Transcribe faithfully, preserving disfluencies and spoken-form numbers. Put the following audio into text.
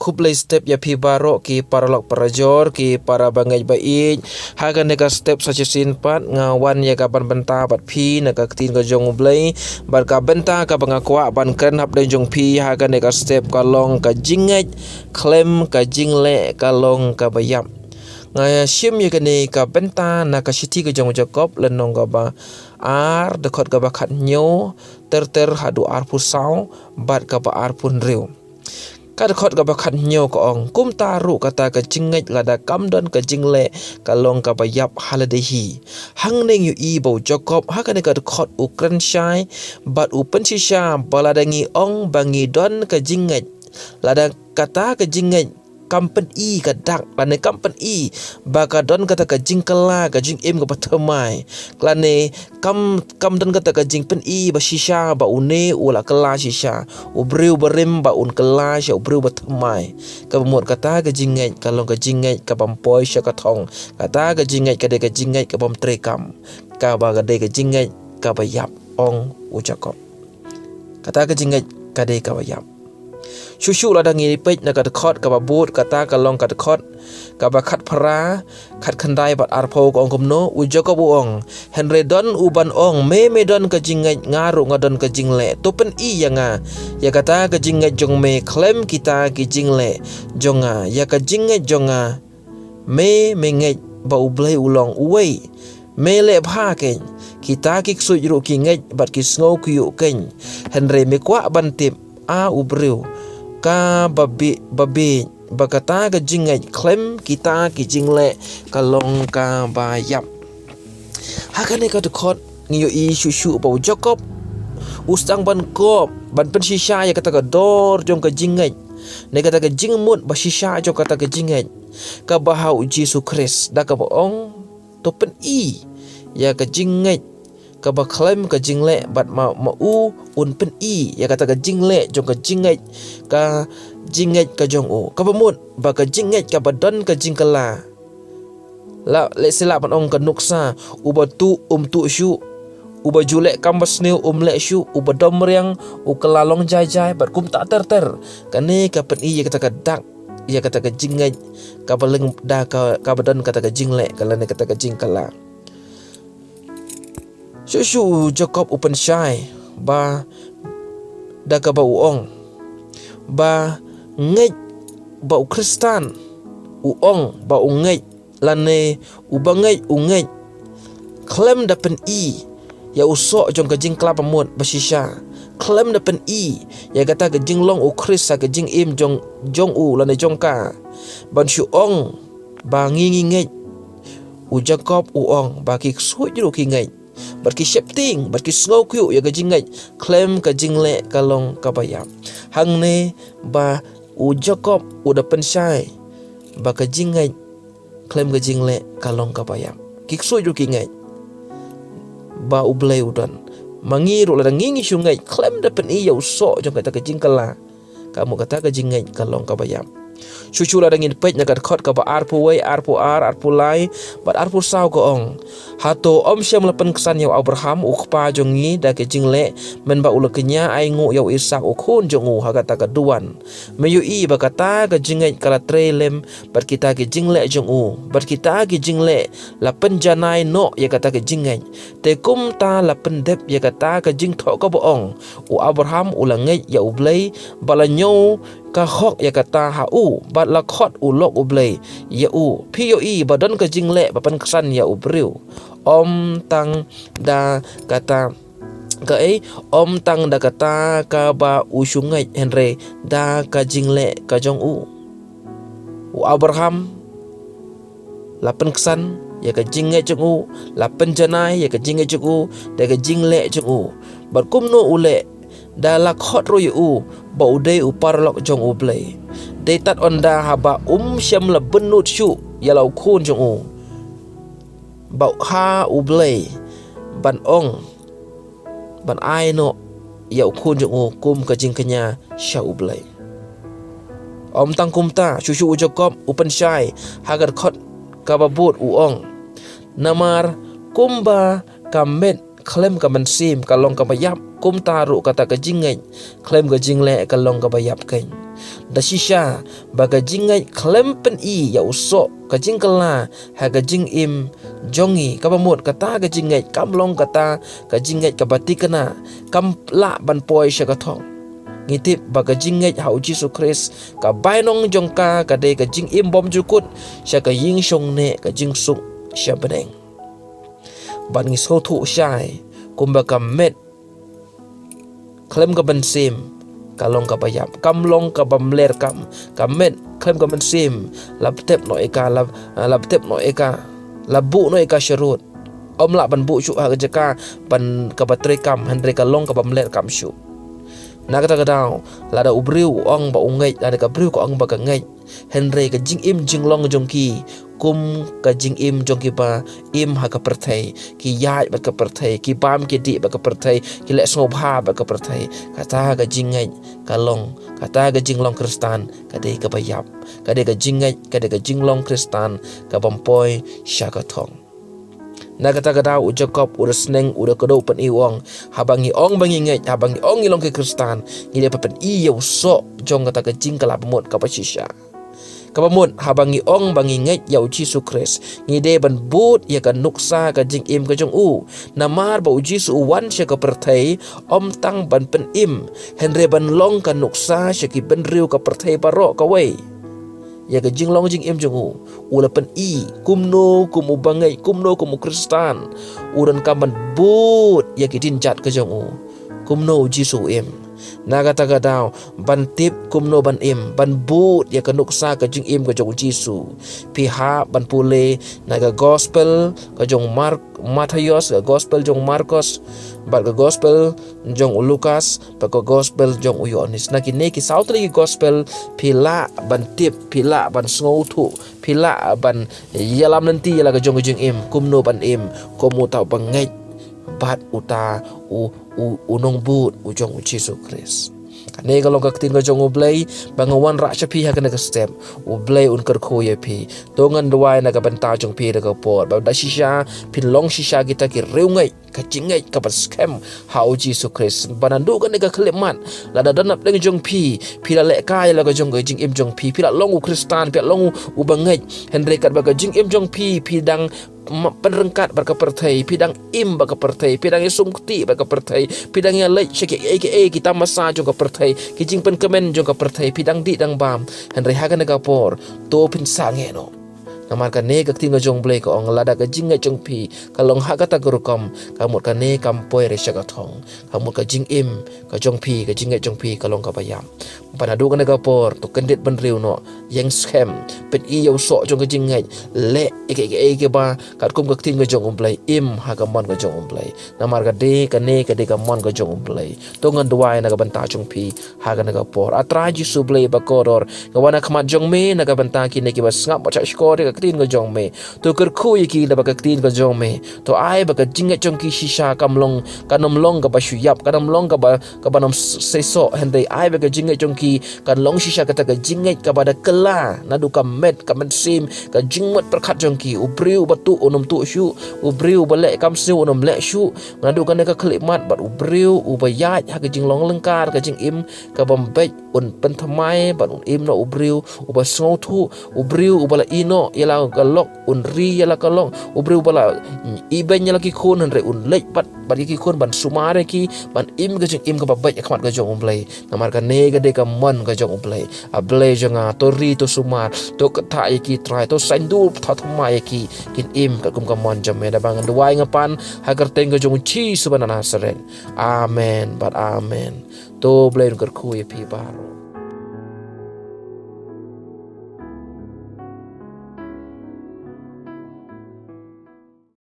Khublei step ïa phi baroh ki paralok parajor, ki para bangeit ba ïeit. Ha kane ka step sa shisien pat nga wan ïa ka ban bynta bad phi na ka ktien ka jong U Blei. Bad ka bynta kaba nga kwah ban kren hapdeng jong phi ha kane ka step ka long ka jingngeit khlem ka jingleh ka long kaba ïap. Nga shim ïa kane ka bynta na ka shithi ka jong u Jakob lynnong kaba ar, dkhot kaba khathynñiew ter ter haduh arphew saw bad kaba arphew hynriew. Ka dkhot kaba khathynñiew ka ong, kumta ruh kata ka jingngeit lada kam don ka jingleh ka long kaba ïap ha lade hi. Hangne ngi ïohi ba u Jakob ha kane ka dkhot u kren shai bad u pynshisha ba lada ngi ong ba ngi don ka jingngeit, lada kata ka jingngeit kam pyni ka dak, lane kam pyni ba ka don kata ka jingkylla, ka jingim kaba thymmai, lane kam, kam don kata ka jingpyni ba shisha ba une u la kylla shisha, u briew barim ba un kylla sha u briew ba thymmai. Kaba mut kata ka jingngeit ka long ka jingngeit kabym poi sha ka thong. Kata ka jingngeit ka dei ka jingngeit kabym treikam, kaba ka dei ka jingngeit kaba ïap, ong u Jakob. Kata ka jingngeit ka dei kaba ïap. Shuh shuh lada ngi peit na ka dkhot kaba bud, kata ka long ka dkhot kaba khatphra, khatkhyndai bad arphew ka ong kumno, u Jakob u ong, hynrei don uban ong, me me don ka jingngeit, nga ruh nga don ka jingleh. To pyni ïa nga ïa kata ka jingngeit jong me khlem kita ki jingleh jong nga, ïa ka jingngeit jong nga. Me, me ngeit ba U Blei u long uwei. Me leh bha kein. Kita ki ksuid ruh ki ngeit bad ki sngew kyiuh kein. Hynrei me kwah ban tip, a u briew, ka ba bi, ba bi, ba kata ka jingngeit khlem kita ki jingleh ka long kaba ïap. Ha kane ka dkhot ngi ïohi shuh shuh ba u Jakob u sdang ban kop, ban pynshisha ïa kata ka dor jong ka jingngeit, ne kata ka jingmut ba shisha jong kata ka jingngeit, kaba ha u Jisu Khrist, da kaba ong, to pyni ïa ka jingngeit kaba khlem ka jingleh, bad ma, ma u un pyni ïa kata ka jingleh jong ka jingngeit, ka jingngeit ka jong u. Kaba mut ba ka jingngeit kaba don ka jingkylla. La, leh sila ban ong ka nuksa, uba tuh um tuh shuh, uba ju leh kam ba sniew um leh shuh, uba dom riang u kylla long jai jai, bad kumta ter ter. Kane ka pyni ïa kata ka dak, ïa kata ka jingngeit kaba lyngba ka, kaba don kata ka jingleh, ka lane kata ka jingkylla. Shuh shuh u Jakob u pynshai ba da kaba u ong ba ngeit, ba u Khristan u ong ba u ngeit, lane uba ngeit u ngeit khlem da pyni ïa u soh jong ka jingkylla ba mut ba shisha, khlem da pyni ïa kata ka jinglong u Khrist ha ka jingim jong, jong u lane jong ka, ban shu ong ba ngi ngi ngeit. U Jakob u ong ba ki ksuid ruh ki ngeit, bad ki sheptieng, bad ki sngew kyiuh ïa ka jingngeit khlem ka jingleh ka long kaba ïap. Hangne ba u Jakob u da pynshai ba ka jingngeit khlem ka jingleh ka long kaba ïap. Ki ksuid ruh ki ngeit ba U Blei u don. Ma ngi ruh lada ngi ngi shu ngeit khlem da pyni ïa u soh jong kata ka jingkylla, ka mut kata ka jingngeit ka long kaba ïap. Shuh shuh lada ngin peit na ka dkhot kaba arphew wei, arphew ar, arphew lai bad arphew saw ka ong, hato ym shym la pynksan ïa u Abraham u kpa jong ngi da ka jingleh, mynba u la kñia ainguh ïa u Isaak u khun jong u ha kata ka duwan? Me ïohi ba kata ka jingngeit ka la trei lem bad kita ki jingleh jong u, bad kita ki jingleh la pynjanai noh ïa kata ka jingngeit. Te kumta la pyndep ïa kata ka jingthoh kaba ong, u Abraham u la ngeit ïa U Blei, bad la ñiew ka hok ïa kata ha u, bad la khot u lok U Blei ïa u. Phi ïohi ba don ka jingleh ba pynksan ïa u briew, ym tang da kata, kaei, ym tang da kata kaba u shu ngeit, hynrei da ka jingleh ka jong u. U Abraham la pynksan ïa ka jingngeit jong u, la pynjanai ïa ka jingngeit jong u da ka jingleh jong u. Bad kumno u leh? Da la khot ruh ïa u ba u dei u paralok jong U Blei. Dei tad ynda haba um shym la bynnud shuh ïa la u khun jong u, ba ha U Blei ban ong, ban ai noh ïa u khun jong u kum ka jingkñia sha U Blei. Ym tang kumta, shuh shuh u Jakob u pynshai ha ka dkhot kaba bud u ong, namar kumba ka met khlem ka mynsiem ka long kaba ïap, kumta ruh kata ka jingngeit khlem ka jingleh ka long kaba ïap kein. Da shisha ba ka jingngeit khlem pyni ïa u soh ka jingkylla ha ka jingim jong ngi, kaba mut kata ka jingngeit kam long kata ka jingngeit kaba thikna, kam lah ban poi sha ka thong. Ngi tip ba ka jingngeit ha u Jisu Khrist, ka bainong jong ka ka dei ka jingim bymjukut sha ka ïing shong ne ka jingsuk sha bneng. Bad ngi sngewthuh shai kumba ka met khlem ka mynsiem ka long kaba ïap, kam long kaba mler kam. Ka met khlem ka mynsiem la btep noh ïa ka, la, la btep noh ïa ka, la buh noh ïa ka sharud. Ym lah ban buh shuh ha ka jaka ban kaba trei kam, hynrei ka long kaba mler kam shuh. Na kata ka daw, lada u briew u ong ba u ngeit, lada ka briew ka ong ba ka ngeit, hynrei ka jingim jinglong jong ki kum ka jingim jong kiba im ha ka pyrthei, ki ïaid bad ka pyrthei, ki bam ki dih bad ka pyrthei, ki leh sngewbha bad ka pyrthei, kata ka jingngeit ka long, kata ka jinglong Khristan ka dei kaba ïap, ka dei ka jingngeit, ka dei ka jinglong Khristan ka bym poi sha ka thong. Na kata ka daw u Jakob u da sneng, u da kdew pyni, u ong, haba ngi ong ba ngi ngeit, haba ngi ong ngi long ki Khristan, ngi dei ban pyni ïa u soh jong kata ka jingkylla, ba mut kaba shisha. Kaba mut, haba ngi ong ba ngi ngeit ïa u Jisu Khrist, ngi dei ban bud ïa ka nuksa ka jingim ka jong u. Namar ba u Jisu u wan sha ka pyrthei ym tang ban pynim, hynrei ban long ka nuksa sha ki bynriew ka pyrthei baroh kawei. Ïa ka jinglong jingim jong u, u la pyni kumno kum u bangeit, kumno kum u Khristan u donkam ban bud ïa ki jingjat ka jong u, kumno u Jisu u im. Na kata ka daw, ban tip kumno ban im, ban bud ïa ka nuksa ka jingim ka jong u Jisu, phi hap ban pule na ka gospel ka jong Mar-, Mathaios, ka gospel jong Markos, bad ka gospel jong u Lukas, bad ka gospel jong u Ïoannis. Na kine ki saw tylli ki gospel phi lah ban tip, phi lah ban sngewthuh, phi lah ban ïalam lynti ïa la ka jong ka jingim, kumno ban im kum uta u bangeit bad uta u, u, u nongbud u jong u Jisu Khrist. Kane ka long ka ktien ka jong U Blei ba nga wanrah sha phi ha kane ka step. U Blei un kyrkhu ïa phi. To ngan duwai na ka bynta jong phi da ka por, ba da shisha phin long shisha kita ki riewngeit ka jingngeit kaba skhem ha u Jisu Khrist. Ba naduh kane ka khyllipmat, lada don napdeng jong phi, phi la lehkai ïa la ka jong ka jingim jong phi, phi la long u Khristan, phi la long u, u bangeit, hynrei katba ka jingim jong phi, phi dang ma-, pynryngkat bad ka pyrthei, phi dang im bad ka pyrthei, phi dang ïasum kti bad ka pyrthei, phi dang ïaleit sha kiei kiei ki tamasa jong ka pyrthei, ki jingpynkmen jong ka pyrthei, phi dang dih dang bam. Hynrei ha kane ka por, to phin sangeh noh. Namar kane ka ktien ka jong U Blei ka ong, lada ka jingngeit jong phi ka long ha kata ka rukom, ka mut kane kam poi re sha ka thong, ka mut ka jingim ka jong phi, ka jingngeit jong phi ka long kaba ïap. Ba naduh kane ka por, to kyndit bynriew noh, ïeng skhem, pyni ïa u soh jong ka jingngeit, leh ïa kiei kiei kiba katkum ka ktien ka jong U Blei, im ha ka mon ka jong U Blei. Namar ka dei kane ka dei ka mon ka jong U Blei. To ngan duwai na ka bynta jong phi ha kane ka por. A Trai Jisu Blei ba kordor, nga wan ha khmat jong me na ka bynta kine kiba sngap bad shahshkor ïa ka ktien ka jong me. To kyrkhu ïa ki da ba ka ktien ka jong me. To ai ba ka jingngeit jong ki shisha kam long, kan ym long kaba shu ïap, kan ym long kaba, kaba nym s-, seisoh, hynrei ai ba ka jingngeit jong ki kan long shisha kata ka jingngeit kaba da kylla naduh ka met, ka mynsiem, ka jingmut pyrkhat jong ki. U briew uba tuh un ym tuh shuh, u briew uba leh kam sniew un ym leh shuh naduh kane ka khyllipmat, bad u briew uba ïaid ha ka jinglong lyngkar ka jingim ka bym beit un pynthymmai bad un im noh u briew uba sngewthuh, u briew uba la ïeh noh ïa la ka lok un ri ïa la ka lok, u briew uba la ibeiñ ïa la ki khun hynrei un leit bad, bad ïa ki khun ban sumar ïa ki, ban im ka jingim kaba beit ha khmat ka jong U Blei. Namar kane ka dei ka mon ka jong U Blei. A Blei jong nga, to ri, to sumar, to kynthah ïa ki Trai, to saiñdur, to thymmai ïa ki, kin im katkum ka mon jong me. Da ba ngan duwai nga pan ha ka kyrteng ka jong U Jisu ba na Nasareth. Amen bad amen. To Blei un kyrkhu ïa phi baroh.